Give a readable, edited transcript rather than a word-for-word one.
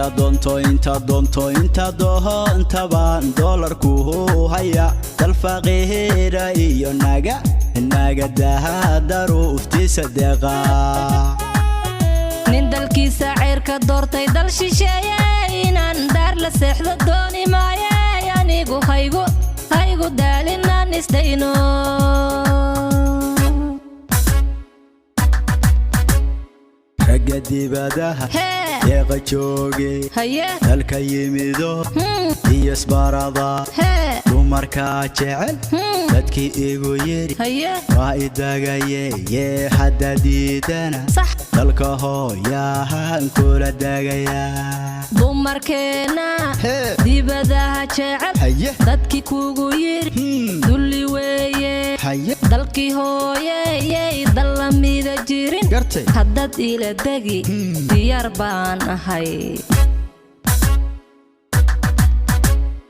Inta doonto, inta doonto, inta doontabaan doolarku haya. Dal faqiira iyo naga nagadaha daruuftiisa deeqa. Nin dalkiisa ceyrka doortay dal shisheeye, inaan daar la seexdo dooni maaye. Anigu haygu daalinaan isdayno. Ragga dibadaha Hee. deeqa jooge, Haye. dalka yimido iyo isbarada, Hee. dumarkaa jecel dadkii igu yidhi, Haye. waa idagaye yee hadda diidana, Sax. dalka hooyahan kula dagayaa. Dumarkeenna Hee. dibadaha jecel, Haye. dadkii kugu yidhi dulli weeye. Haye. Dalkii hooyeyey dal lamida jirin. Gartay. Haddaad ila degi, diyaar baan ahay.